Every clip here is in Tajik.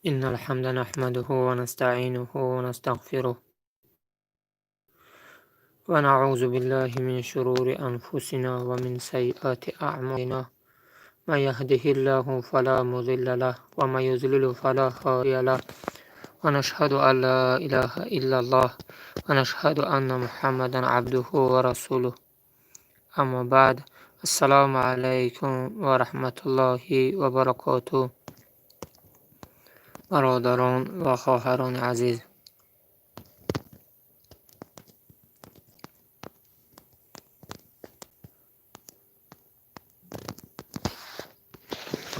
إن الحمد نحمده ونستعينه ونستغفره ونعوذ بالله من شرور أنفسنا ومن سيئات أعمالنا، من يهده الله فلا مضل له ومن يضلل فلا هادي له، ونشهد أن لا إله إلا الله ونشهد أن محمدا عبده ورسوله. أما بعد، السلام عليكم ورحمة الله وبركاته. Бародарон ва хоҳарони азиз,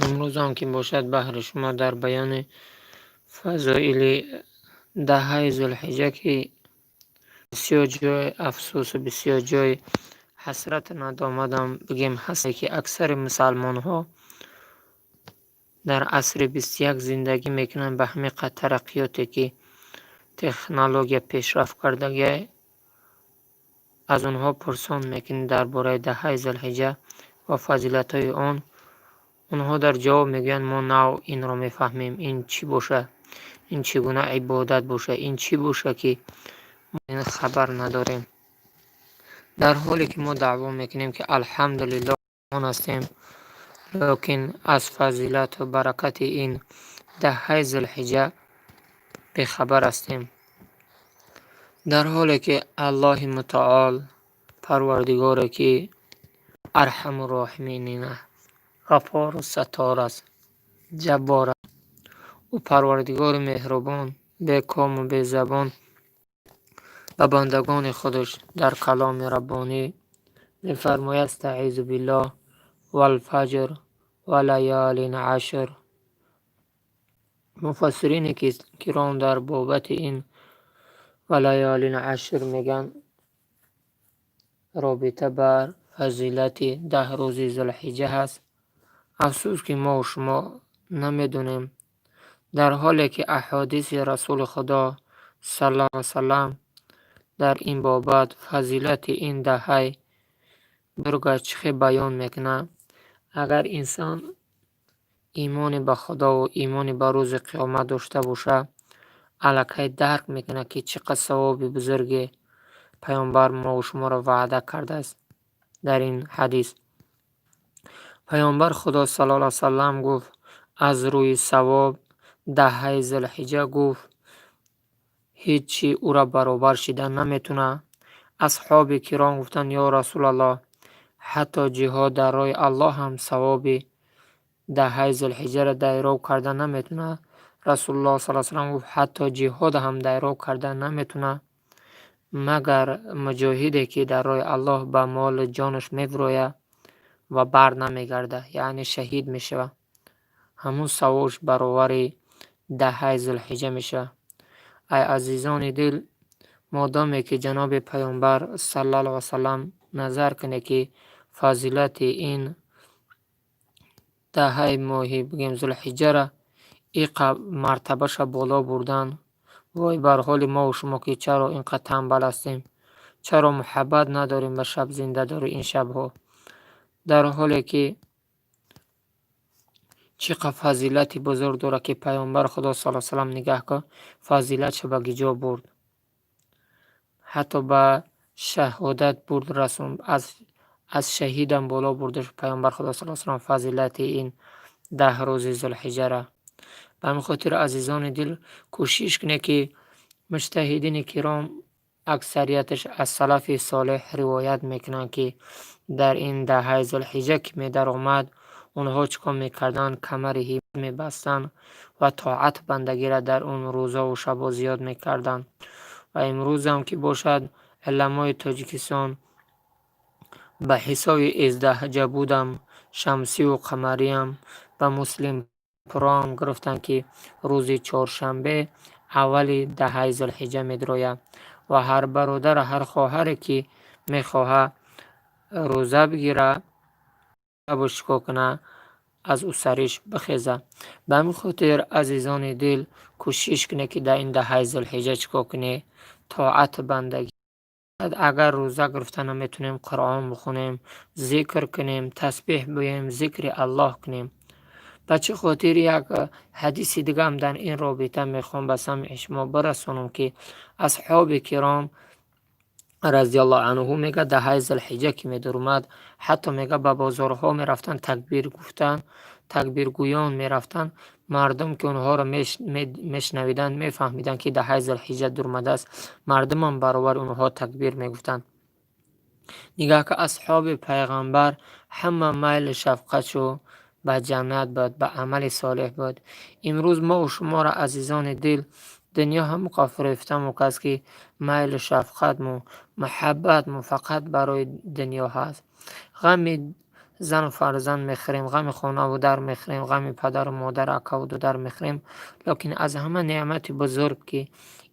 имрӯз он ки бошад, баҳри шумо дар баёни фазоили даҳаи Зулҳиҷа, ки бисёр ҷои афсӯсу бисёр ҷои ҳасрату надомадам бигем ҳаст, ки аксари мусалмонҳо дар асри 21 зиндагӣ мекунанд. Ба ҳамин қадр тараққиёте ки технология пешрафт кардагиа, аз онҳо пурсон мекунӣ дар бораи даҳаи Зулҳиҷа ва фазилатҳои он, онҳо дар ҷавоб мегӯянд: мо нав инро мефаҳмем, ин чӣ бошад, ин чӣ гуна ибодат бошад, ин чӣ бошад, ки мо хабар надорем. Дар ҳоле ки мо даъво мекунем, ки алҳамдулиллоҳ ҳастем, лекин аз фазилату баракати ин даҳаи Зулҳиҷа бехабар ҳастем. Дар ҳоле ки Аллоҳи мутаол, Парвардигоре ки арҳаму роҳимин, ғаффору саттор аст, ҷаббор аст, ӯ Парвардигори меҳрубон, бекому безабон, ба бандагони худаш дар каломи раббонӣ мефармояд: астаъизу биллоҳ, валфаҷр ва лаёлин ашр. Муфассирини киром дар бобати ин ва лаёлин ашр мегӯянд, робита бар фазилати 10 рӯзи Зулҳиҷа ҳаст. Афсӯс, ки мо шумо намедонем, дар ҳоле ки аҳодиси Расули Худо саллаллоҳу алайҳи васаллам дар ин бобат фазилати ин даҳаи бузурга чӣ хел баён мекунад. Агар инсон имоне ба Худову имоне ба рӯзи қиёмат дошта бошад, аллакай дарк мекунад, ки чӣ қадр савоби бузурге Паёмбар мову шуморо ваъда кардааст. Дар ин ҳадис Паёмбар Худо саллаллоҳу алайҳи васаллам гуфт: аз рӯи савоб даҳаи Зулҳиҷа, гуфт, ҳеҷ чӣ ӯра баробар шида наметавонад. Асҳоби киром гуфтанд: ё Расулаллоҳ, ҳатто ҷиҳод дар роҳи Аллоҳ ҳам савоби даҳаи Зулҳиҷаро дайроб карда наметавонад? Расулуллоҳ саллаллоҳу алайҳи васаллам гуфт: ҳатто ҷиҳод ҳам дайроб карда наметавонад, магар муҷоҳиде ки дар роҳи Аллоҳ ба молу ҷонаш мебирояд ва бар намегардад, яъне шаҳид мешавад. Ҳамун савобш баровари даҳаи Зулҳиҷа мешавад. Ай азизони дил, модоме ки ҷаноби Паёмбар саллаллоҳу алайҳи васаллам назар кунед, ки фазилати ин даҳаи моҳи бигем Зулҳиҷара иқа мартабаша боло бурдан, вой бар ҳоли мову шумо, ки чаро ин қадр танбал ҳастем, чаро муҳаббат надорем ба шаб зиндадорӣ ин шабҳо, дар ҳоле ки чӣ қадр фазилати бузург дорад, ки Паёмбар Худо саллаллоҳу алайҳи васаллам, нигаҳ кун, фазилатша ба гиҷо бурд, ҳатто ба шаҳодат бурд, расон, аз шаҳидам боло бурда шуд Паёмбар Худо саллаллоҳу алайҳи васаллам фазилати ин 10 рӯзи Зулҳиҷара. Ба ҳамин хотир, азизони дил, кӯшиш кунед, ки муҷтаҳидини киром, аксарияташ аз салафи солеҳ ривоят мекунанд, ки дар ин даҳаи Зулҳиҷа ки медаромад, онҳо чӣ кор мекарданд? Камари ҳиммат мебастанд ва тоат бандагиро дар он рӯзову шабҳо зиёд мекарданд. Ва имрӯзам ки бошад, уламои Тоҷикистон ба ҳисоби эздаҳҷабудам, шамсиву қамариам, ба муслим пуром гирифтанд, ки рӯзи чоршанбе аввали даҳаи Зулҳиҷа медарояд ва ҳар бародару ҳар хоҳаре ки мехоҳад рӯза бигирад, чӣ кор кунад? Аз усариш бихезад. Ба ҳамин хотир, азизони дил, кӯшиш кунед, ки дар ин даҳаи Зулҳиҷа чӣ кор кунед? Тоату бандагӣ. Агар рӯза гирифта наметавонем, Қуръон бихонем, зикр кунем, тасбеҳ бигӯем, зикри Аллоҳ кунем. Ба чӣ хотир як ҳадиси дигаам дар ин робита мехоҳам ба самъи шумо бирасонам, ки асҳоби киром разиаллоҳу анҳу мега, даҳаи Зулҳиҷа ки медурмад, ҳатто мега, ба бозорҳо мерафтанд, такбир гуфтан, такбиргӯён мерафтанд. Мардум ки онҳоро мешунавиданд, мефаҳмиданд, ки даҳаи Зулҳиҷа дурмадааст, мардумам баробари онҳо такбир мегуфтанд. Нигаҳ ки асҳоби пайғамбар ҳама майлу шафқатшу ба ҷаннат буд, ба амали солеҳ буд. Имрӯз мову шуморо, азизони дил, дунё ҳамоқа фирефтамо каст, ки майлу шафқатму муҳаббатму фақат барои дунё ҳаст. Ғами зану фарзанд мехӯрем, ғами хонаву дар мехӯрем, ғами падару модар, акаву дудар мехӯрем, лекин аз ҳама неъмати бузург, ки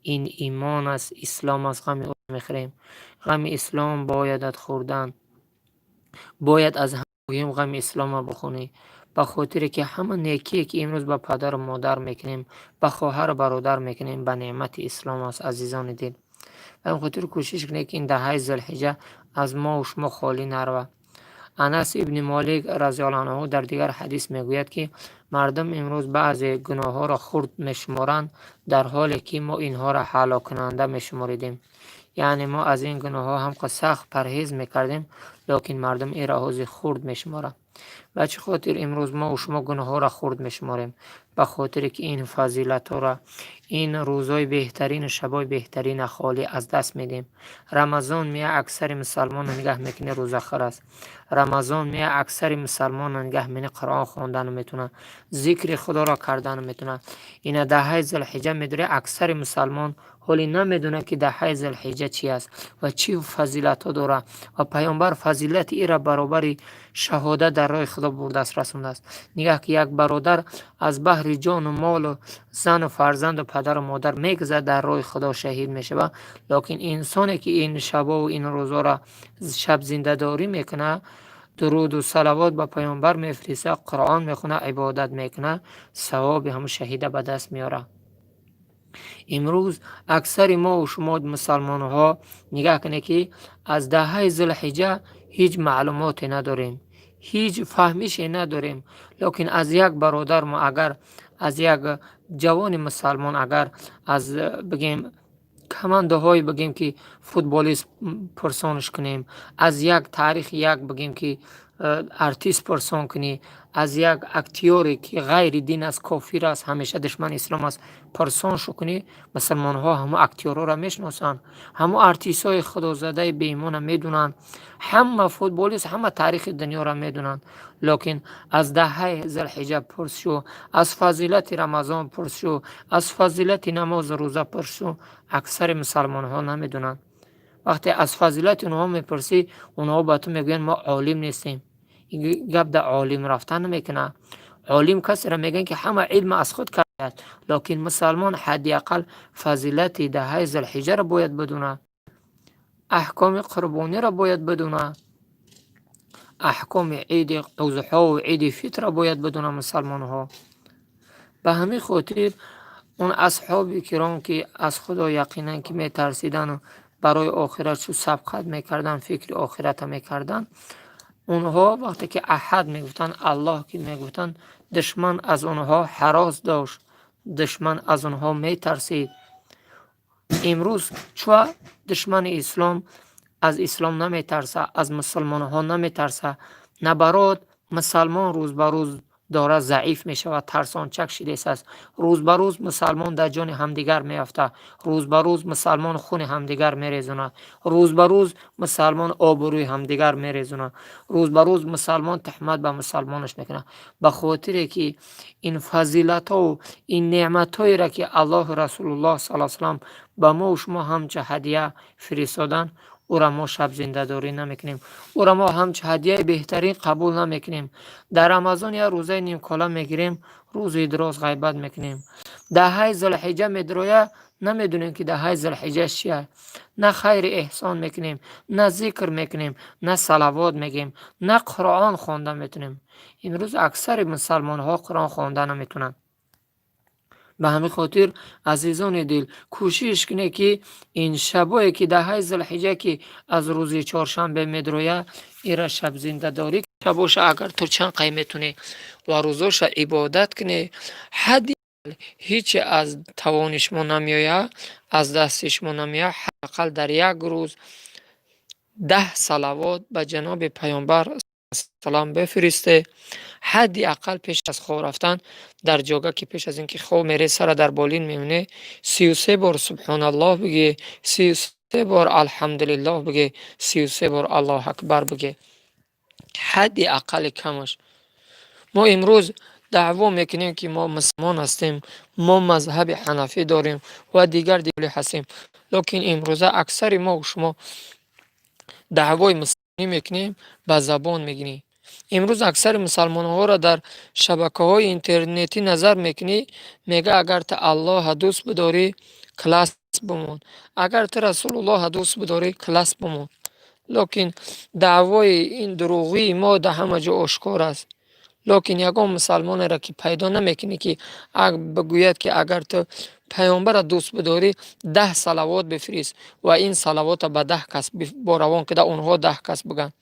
ин имон аст, ислом аст, ғами ӯ мехӯрем. Ғами ислом боядат хӯрдан. Бояд аз ҳама муҳим ғами ислома бихӯрӣ, ба хотире ки ҳама некие, ки имрӯз ба падару модар мекунем, ба хоҳару бародар мекунем, ба неъмати ислом аст, азизони дил. Ба ин хотир кӯшиш кунед, ки ин даҳаи Зулҳиҷа аз мову шумо холӣ нарава. Анас ибни Молик разиаллоҳу анҳу дар дигар ҳадис мегӯяд, ки мардум имрӯз баъзе гуноҳҳоро хурд мешуморанд, дар ҳоле ки мо инҳоро ҳалоккунанда мешуморидем. Яъне мо аз ин гуноҳҳо ҳамқа сахт парҳез мекардем, лекин мардум инро ҳозир хурд мешуморанд. Ба чӣ хотир имрӯз мову шумо гуноҳҳоро хурд мешуморем? Ба хотире ки ин фазилатҳоро, ин рӯзҳои беҳтарину шабҳои беҳтарина холӣ аз даст медиҳем. Рамазон мея, аксари мусалмонро нигаҳ мекунӣ, рӯзахӯр аст. Рамазон мея, аксари мусалмонро нигаҳ мекунӣ, Қуръон хондан наметавонад, зикри Худоро кардан наметавонад. Ина даҳаи Зулҳиҷа медорӣ, аксари мусалмон ҳоле намедонад, ки даҳаи Зулҳиҷа чи аст ва чӣ фазилатҳо дорад ва пайғамбар фазилати инро баробари шаҳодат дар роҳи Худо бурдааст, расондааст. Нигаҳ ки як бародар аз баҳри ҷону молу зану фарзанду падару модар мегузарад, дар роҳи Худо шаҳид мешавад, лекин инсоне, ки ин шабову ин рӯзҳоро шабзиндадорӣ мекунад, дуруду салавот ба пайғамбар мефиристад, Қуръон мехонад, ибодат мекунад, савоби ҳамун шаҳида ба даст меорад. Имрӯз аксари мову шумо мусалмонҳо, нигаҳ кунед, ки аз даҳаи Зулҳиҷа ҳеҷ маълумоте надорем, ҳеҷ фаҳмише надорем, лекин аз як бародармо агар, аз як ҷавони мусалмон агар, аз бигем, командаҳое, бигем, ки футболист пурсонаш кунем, аз як таърихи як, бигем, ки артист пурсон кунӣ, аз як актёре, ки ғайри дин аст, кофир аст, ҳамеша душмани ислом аст, пурсоншу кунӣ, мусалмонҳо ҳамун актёрҳоро мешиносанд, ҳамун артистҳои худозадаи беимона медонанд, ҳама футболист, ҳама таърихи дунёро медонанд, лекин аз даҳаи Зулҳиҷа пурсшу, аз фазилати Рамазон пурсшу, аз фазилати намозу рӯза пурсшу, аксари мусалмонҳо намедонанд. Вақте аз фазилати онҳо мепурсӣ, онҳо ба ту мегӯянд: «Мо олим нестем». Гап дар олим рафтан намекунад. Олим касеро мегӯянд, ки ҳама илм аз худ кардааст, лекин мусалмон ҳадди ақал фазилати даҳаи Зулҳиҷаро бояд бидонад, аҳкоми қурбониро бояд бидонад, аҳкоми иди Узҳову иди Фитрро бояд бидонанд мусалмонҳо. Ба ҳамин хотир он асҳоби киром, ки аз Худо яқинан ки метарсидану барои охират чӯ сабқат мекарданд, фикри охирата мекарданд, онҳо вақте ки Аҳад мегуфтанд, Аллоҳ ки мегуфтанд, душман аз онҳо ҳарос дошт, душман аз онҳо метарсид. Имрӯз чӯ душмани ислом аз ислом наметарсад, аз мусалмонҳо наметарсад? Наоборот, мусалмон рӯз ба рӯз дора заиф мешавад, тарсончак шидааст. Рӯз ба рӯз мусалмон дар ҷони ҳамдигар меафтад, рӯз ба рӯз мусалмон хуни ҳамдигар мерезонад, рӯз ба рӯз мусалмон обрӯи ҳамдигар мерезонад, рӯз ба рӯз мусалмон туҳмат ба мусалмонаш мекунад, ба хотире ки ин фазилатҳову ин неъматҳоеро, ки Аллоҳу Расулуллоҳ саллаллоҳу алайҳи васаллам ба мову шумо ҳамчун ҳадия фиристоданд, ӯро мо шабзиндадорӣ намекунем, ӯро мо ҳамчун ҳадияи беҳтарин қабул намекунем. Дар Рамазон як рӯзаи нимкола мегирем, рӯзи дароз ғайбат мекунем. Даҳаи Зулҳиҷа медрояд, намедонем, ки даҳаи Зулҳиҷа чист. На хайри эҳсон мекунем, на зикр мекунем, на салавот мегӯем, на Қуръон хонда метавонем. Имрӯз аксари мусалмонҳо Қуръон хонда наметавонанд. Ба ҳамин хотир, азизони дил, кӯшиш кунед, ки ин шабое, ки даҳаи Зулҳиҷа, ки аз рӯзи чоршанбе медрояд, ира шабзиндадорӣ. Боша, агар ту чанд қай метунӣ ва рӯзоша ибодат кунӣ, ҳадди ҳече аз тавони шумо намеояд, аз дасти шумо намеояд, ҳадди ақал дар як рӯз 10 салавот ба ҷаноби Паёмбар салам бифиристе. Ҳадди ақал пеш аз хоб рафтан, дар ҷога ки пеш аз ин ки хоб мерӣ, сара дар болин мемонӣ, 33 бор субҳоналлоҳ бигӣ, 33 бор алҳамдулиллоҳ бигӣ, 33 бор Аллоҳу акбар бигӣ. Ҳадди ақали камаш. Мо имрӯз даъво мекунем, ки мо мусулмон ҳастем, мо мазҳаби ҳанафӣ дорем ва дигар дини ҳастем. Лекин имрӯза аксари мо шумо даъвои мусулмонӣ мекунем, ба забон мегирем. Имрӯз аксари мусалмонҳоро дар шабакаҳои интернетӣ назар мекунӣ, мега: агар ту Аллоҳа дӯст бидорӣ, класс бимон, агар ту Расулуллоҳа дӯст бидорӣ, класс бимон. Лекин даъвои ин дурӯғии мо дар ҳама ҷо ошкор аст. Лекин ягон мусалмонеро ки пайдо намекунӣ, ки бигӯяд, ки агар ту Паёмбарро дӯст бидорӣ, 10 салавот бифирист ва ин салавотро ба 10 кас боравон кида, онҳо 10 кас бигӯянд.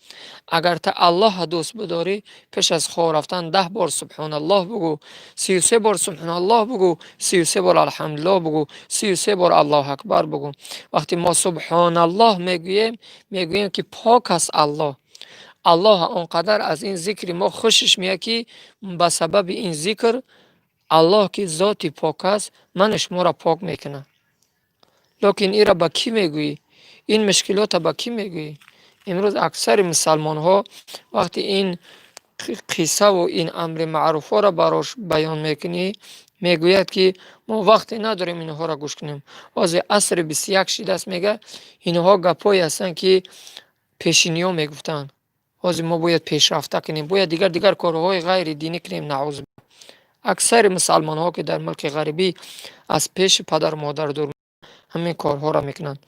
Агар ту Аллоҳа дӯст бидорӣ, пеш аз хоб рафтан 10 бор субҳоналлоҳ бигӯ, 33 бор субҳоналлоҳ бигӯ, 33 бор алҳамдулиллоҳ бигӯ, 33 бор Аллоҳу акбар бигӯ. Вақте мо субҳоналлоҳ мегӯем, мегӯем, ки пок аст Аллоҳ. Аллоҳ он қадар аз ин зикри мо хушаш меяд, ки ба сабаби ин зикр Аллоҳ, ки зоти пок аст, ману шуморо пок мекунад. Лекин инро ба кӣ мегӯӣ? Ин мушкилотро ба кӣ мегӯӣ? Имрӯз аксари мусалмонҳо вақте ин қиссаву ин амри маъруфҳоро барош баён мекунӣ, мегӯяд, ки мо вақте надорем инҳоро гӯш кунем. Ҳозир асри 21 шидааст, мега, инҳо гапҳое ҳастанд, ки пешиниён мегуфтанд. Ҳозир мо бояд пешрафта кунем, бояд дигар дигар корҳои ғайридинӣ кунем, наъузу. Аксари мусалмонҳо, ки дар мулки ғарибӣ аз пеши падару модар дур, ҳамин корҳоро мекунанд.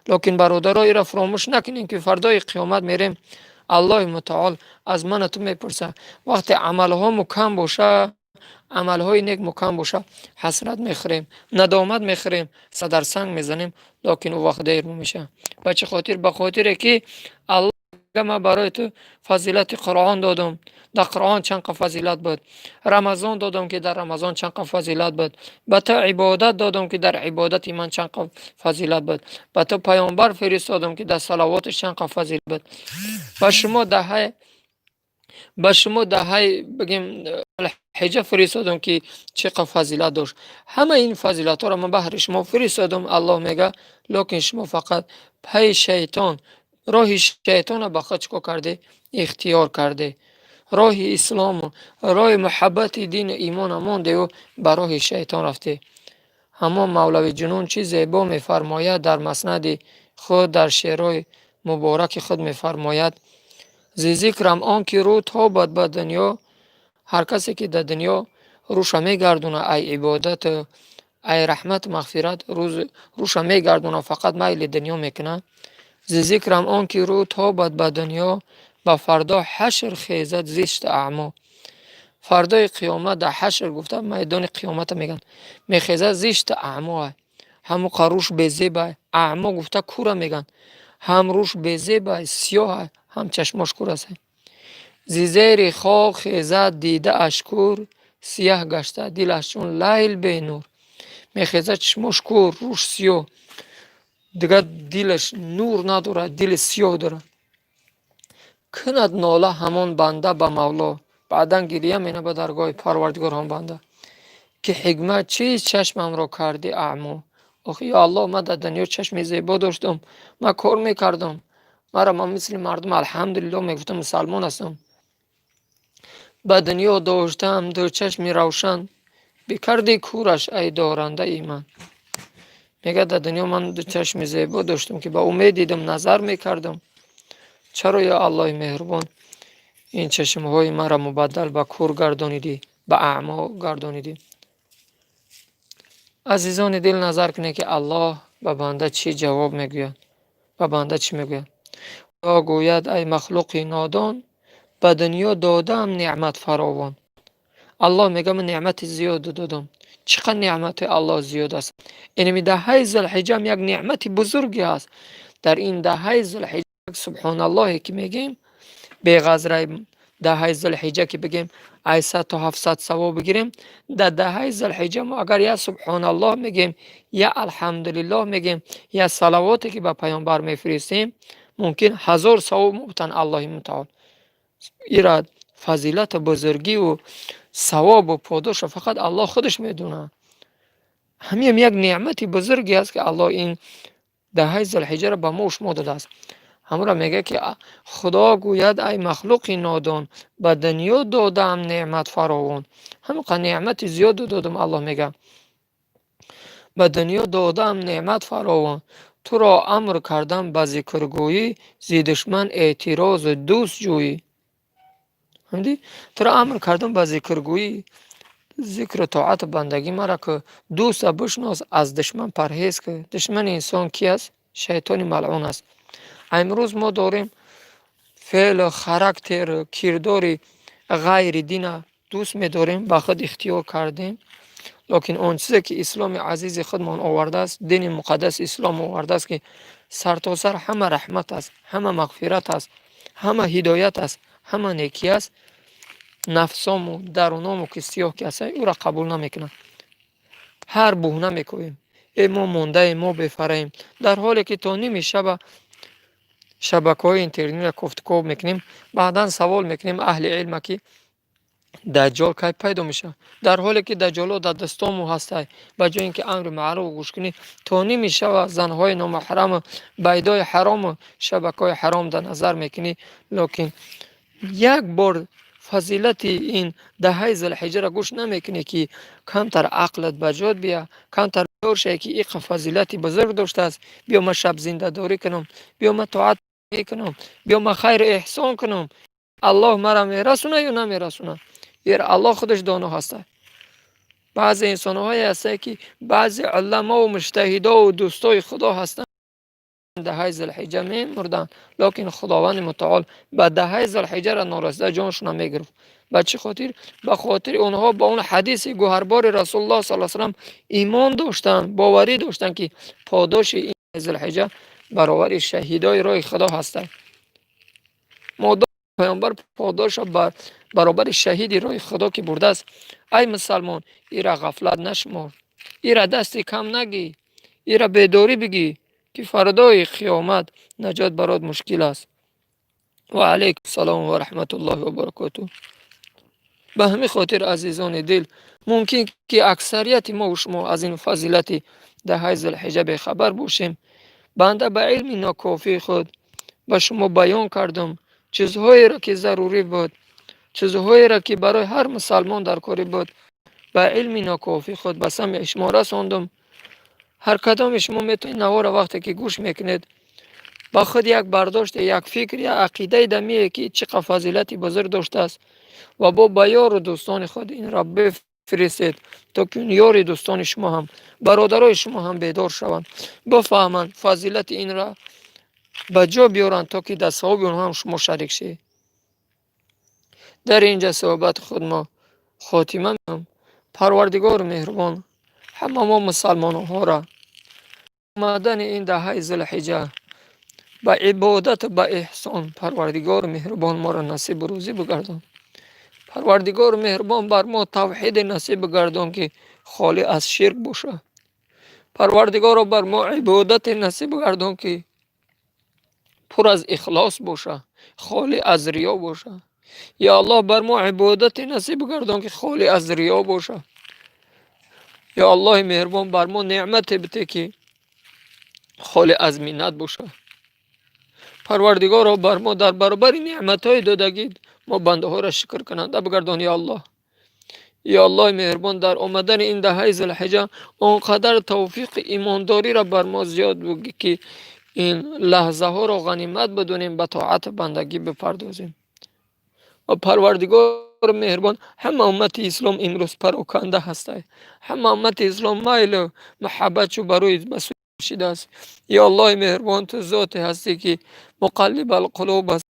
Лекин, бародаро, инро фуромӯш накунем, ки фардои қиёмат мерем, Аллоҳи мутаол аз ману ту мепурсад. Вақте амалҳомо кам боша, амалҳои нек мо кам боша, ҳасрат мехӯрем, надомат мехӯрем, садар санг мезанем, лекин ӯ вақт дер мешавад. Ба чӣ хотир? Ба хотире ки Аллоҳ: ман барои ту фазилати Қуръон додам, дар Қуръон чанд қа фазилат буд, Рамазон додам, ки дар Рамазон чанд қа фазилат буд, ба ту ибодат додам, ки дар ибодати ман чанд қа фазилат буд, ба ту паёмбар фиристодам, ки дар салавоташ чанд қа фазилат буд, ба шумо даҳаи, бигем, ҳиҷа фиристодам, ки чӣ қа фазилат дошт. Ҳамаи ин фазилатҳоро ман баҳри шумо фиристодам, Аллоҳ мега, лекин шумо фақат пайи шайтон, роҳи шайтонро ба худ чикор кардӣ? Ихтиёр кардӣ. Роҳи ислому роҳи муҳаббати дину имона мондеву ба роҳи шайтон рафтӣ. Ҳамон Мавлави Ҷунун чӣ зебо мефармояд дар маснади худ, дар шеърҳои мубораки худ мефармояд: зи зикрам он ки рӯ тобад ба дунё. Ҳар касе ки дар дунё рӯша мегардонад, ай ибодату ай раҳмату мағфират рӯша мегардонад, фақат майли дунё мекунад. Зи зикрам он ки рӯ тобад ба дунё, ба фардо ҳашр хезад зишт аъмо. Фардои қиёмат, дар ҳашр гуфта майдони қиёмата мегӯянд, мехезад зишт аъмо, ҳамон қа рӯш безебай. Аъмо гуфта кура мегӯянд. Ҳам рӯш безебай, сиёҳай, ҳам чашмош кур аст. Зи зери хок хезад дидааш кур, сияҳ гашта дилаш чун лайл бенур. Мехезад, чашмош кур, рӯш сиёҳ, дигар дилаш нур надорад, дили сиёҳ дорад. Кунад нола ҳамон банда ба Мавло, баъдан гирья менамояд ба даргоҳи Парвардигор ҳамон банда, ки ҳикмат чист, чашмамро кардӣ аъмо? Ох, ё Аллоҳ, ман дар дунё чашми зебо доштам, ман кор мекардам, маро ман мисли мардум алҳамдулиллоҳ мегуфтам, мусалмон ҳастам. Ба дунё доштаам ду чашми равшан, бикардӣ кӯраш, ай дорандаи ман. Мегӯяд, дар дунё ман ду чашми зебо доштам, ки ба ӯ медидам, назар мекардам. Чаро, ё Аллоҳи меҳрубон, ин чашмҳои маро мубаддал ба кур гардонидӣ, ба аъмо гардонидӣ? Азизони дил, назар кунед, ки Аллоҳ ба банда чӣ ҷавоб мегӯяд, ба банда чӣ мегӯяд. Худо гӯяд: ай махлуқи нодон, ба дунё додаам неъмат фаровон. Аллоҳ мегӯяд: ман неъмати зиёд додам. Чӣ қадр неъмати Аллоҳ зиёд аст! Инами даҳаи Зулҳиҷҷа як неъмати бузурге аст. Дар ин даҳаи Зулҳиҷҷа субҳоналлоҳе ки мегӯем, беғазраи Даҳаи Зулҳиҷа ки бигем, ай 100 то 700 савоб бигирем, дар даҳаи Зулҳиҷа мо агар я субҳоналлоҳ мегем, я алҳамдулиллоҳ мегем, я салавоте ки ба паёмбар мефиристем, мумкин 1000 савоб мебутанд Аллоҳи мутаол. Ира фазилату бузургиву савобу подоша фақат Аллоҳ худаш медонад. Ҳамиам як неъмати бузурге аст, ки Аллоҳ ин даҳаи Зулҳиҷаро ба мо шумо додааст. Ҳамонро мегӯяд, ки Худо гӯяд: «Ай махлуқи нодон, ба дунё додаам неъмат фаровон». Ҳамин неъмати зиёду додам, Аллоҳ мегӯяд, ба дунё додаам неъмат фаровон, туро амр кардам ба зикргӯӣ, зи душман эътирозу дӯст ҷӯӣ. Фаҳмидӣ? Туро амр кардам ба зикргӯӣ, зикру тоату бандагӣ мара ку, дӯста бишнос, аз душман парҳез кун. Душмани инсон ки аст? Шайтони малъун аст. Имрӯз мо дорем феълу характеру кирдори ғайри дина дӯст медорем, ба худ ихтиёр кардем, лекин он чизе ки исломи азизи худмон овардааст, дини муқаддаси ислом овардааст, ки сартосар ҳама раҳмат аст, ҳама мағфират аст, ҳама ҳидоят аст, ҳама некӣ аст, нафсому даруному ки сиёҳ ки ҳастанд, ӯро қабул намекунанд. Ҳар буҳна мекӯем: «Э, мо мондаем, мо бефараем», дар ҳоле ки то ними шаба шабакаҳои интернетро кофтуков мекунем, баъдан савол мекунем аҳли илма, ки Даҷҷол кай пайдо мешавад, дар ҳоле ки даҷҷолҳо дар дастому ҳастай. Ба ҷои ин ки амри маъруф гӯш кунӣ, то ними шава занҳои номаҳраму байдои ҳарому шабакаҳои ҳаром дар назар мекунӣ, лекин як бор фазилати ин даҳаи Зулҳиҷаро гӯш намекунӣ, ки камтар ақлат ба ҷод бия, камтар бедор шавӣ, ки иқа фазилати бузург доштааст. Биё, ман шабзиндадорӣ кунам, биё, ман тоат кунам, биё, ман хайру эҳсон кунам, Аллоҳ мара мерасонад ё намерасонад, Аллоҳ худаш доно ҳаста. Баъзе инсонҳое ҳастанд, ки баъзе уламову муҷтаҳидову дӯстои Худо ҳастанд, даҳаи Зулҳиҷа мемурданд, лекин Худованди мутаол ба даҳаи Зулҳиҷаро норасида ҷоншона мегирифт. Ба чӣ хотир? Ба хотири онҳо ба он ҳадиси гӯҳарбори Расулуллоҳ саллаллоҳу алайҳи васаллам имон доштанд, боварӣ доштанд, ки подоши ин Зулҳиҷа баробари шаҳидои роҳи Худо ҳастанд. Модом паёмбар подоша баробари шаҳиди роҳи Худо ки бурдааст, ай мусалмон, ира ғафлат нашумор, ира дасти кам нагӣ, ира бедорӣ бигӣ, ки фардои қиёмат наҷот барот мушкил аст. Ва алайкум салом ва раҳматуллоҳи ва баракотуҳ. Ба ҳамин хотир, азизони дил, мумкин ки аксарияти мову шумо аз ин фазилати даҳаи Зулҳиҷа бехабар бошем. Банда ба илми нокофии худ ба шумо баён кардам чизҳоеро, ки зарурӣ буд, чизҳоеро, ки барои ҳар мусалмон дар корӣ буд, ба илми нокофии худ ба самъи шумо расондам. Ҳар кадоми шумо метавонед наворо вақте ки гӯш мекунед, ба худ як бардоште, як фикр, як ақидае дамие, ки чӣ қадр фазилати бузург доштааст, ва бо ба ёру дӯстони худ инро бифиристед, то ки ёри дӯстони шумо ҳам, бародарои шумо ҳам бедор шаванд, бифаҳманд, фазилати инро ба ҷо биёранд, то ки дар савоби онҳо ҳам шумо шарик шавед. Дар ин ҷа суҳбати худ мо хотима меём. Парвардигору меҳрубон ҳама мо мусалмонҳоро омадани ин даҳаи Зулҳиҷа ба ибодату ба эҳсон Парвардигору меҳрубон моро насибу рӯзӣ бигардон. Парвардигору меҳрубон бар мо тавҳиде насиб бигардон, ки холӣ аз ширк бошад. Парвардигоро, бар мо ибодате насиб бигардон, ки пур аз ихлос бошад, холӣ аз риё бошад. Ё Аллоҳ, бар мо ибодате насиб бигардон, ки холӣ аз риё бошад. Ё Аллоҳи меҳрубон, бар мо неъмате бите, ки холӣ аз миннат бошад. Парвардигоро, бар мо дар баробари неъматҳои додагӣ мо бандаҳоро шукркунанда бигардон. Ё Аллоҳ, ё Аллоҳи меҳрубон, дар омадани ин даҳаи Зулҳиҷа он қадар тавфиқи имондориро бар мо зиёд бугӣ, ки ин лаҳзаҳоро ғанимат бидонем, ба тоату бандагӣ бипардозем. Ва Парвардигори меҳрубон, ҳама уммати ислом имрӯз пароканда ҳастай, ҳама уммати ислом майлу муҳаббатшу барои ба сӯи шидааст. Ё Аллоҳи меҳрубон, ту зоте ҳастӣ, ки муқаллибалқулуб аст,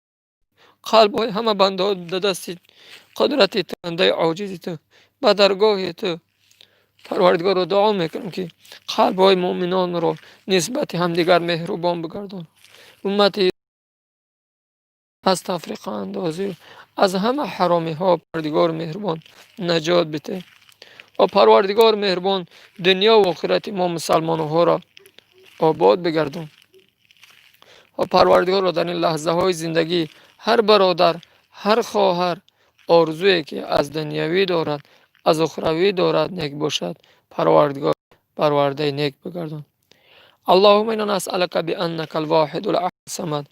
қалбҳои ҳама бандаҳо дар дасти қудрати ту, бандаи оҷизи ту ба даргоҳи ту, Парвардигорро дуо мекунам, ки қалбҳои муъминонро нисбати ҳамдигар меҳрубон бигардон, уммати аз тафриқаандозӣ. Аз ҳама ҳаромиҳо, Парвардигори меҳрубон, наҷот бите ва, Парвардигори меҳрубон, дунё ва охирати мо мусалмонҳоро обод бигардон. Ва, Парвардигоро, дар ин лаҳзаҳои зиндагӣ ҳар бародар, ҳар хоҳар орзуе ки аз дунявӣ дорад, аз ухравӣ дорад, нек бошад, Парвардигор, баровардаи нек бигардон. اللهم إنا نسألك بأنك الواحد الأحد الصمد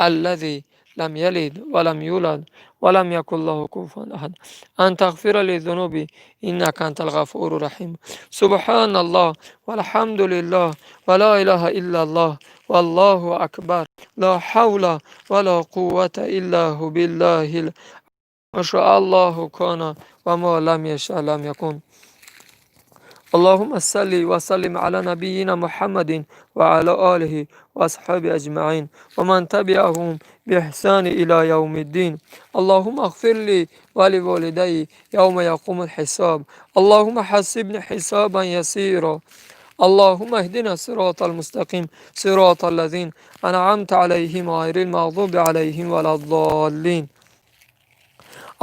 الذي لم يلد ولم يولد ولم يكن له كفوا أحد أن تغفر لي ذنوبي إنك أنت الغفور الرحيم. سبحان الله والحمد لله ولا إله إلا الله والله أكبر لا حول ولا قوة إلا بالله ما شاء الله كان وما لم يشأ لم يكن. اللهم صل وسلم على نبينا محمد وعلى آله وأصحابه أجمعين ومن تبعهم بإحسان إلى يوم الدين. اللهم اغفر لي ولوالدي يوم يقوم الحساب. اللهم حاسبني حسابا يسيرا. اللهم اهدنا الصراط المستقيم، صراط الذين أنعمت عليهم غير المغضوب عليهم ولا الضالين.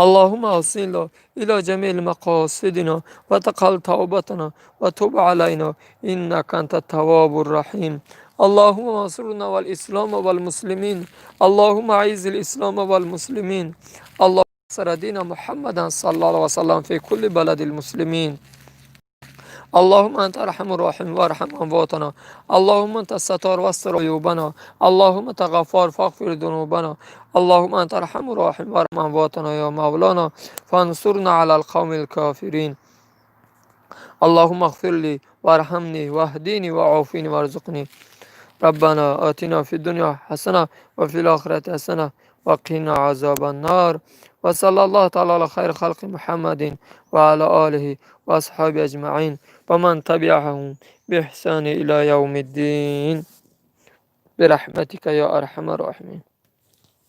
اللهم أوصلنا إلى جميع مقاصدنا وتقبل توبتنا وتب علينا إنك أنت التواب الرحيم. اللهم انصرنا والإسلام والمسلمين. اللهم أعز الإسلام والمسلمين. اللهم انصر دين محمدا صلى الله عليه وسلم في كل بلد المسلمين. اللهم أنت أرحم الراحمين وارحم أمواتنا. اللهم أنت الستار واستر عيوبنا. اللهم أنت غفار فاغفر ذنوبنا. اللهم أنت أرحم الراحمين وارحم أمواتنا يا مولانا فانصرنا على القوم الكافرين. اللهم اغفر لي وارحمني واهدني وعافني وارزقني. ربنا آتنا في الدنيا حسنة وفي الآخرة حسنة وقنا عذاب النار. وصلى الله تعالى على خير خلق محمد وعلى آله وأصحابه أجمعين ومن تبعهم بإحسان إلى يوم الدين برحمتك يا أرحم الراحمين.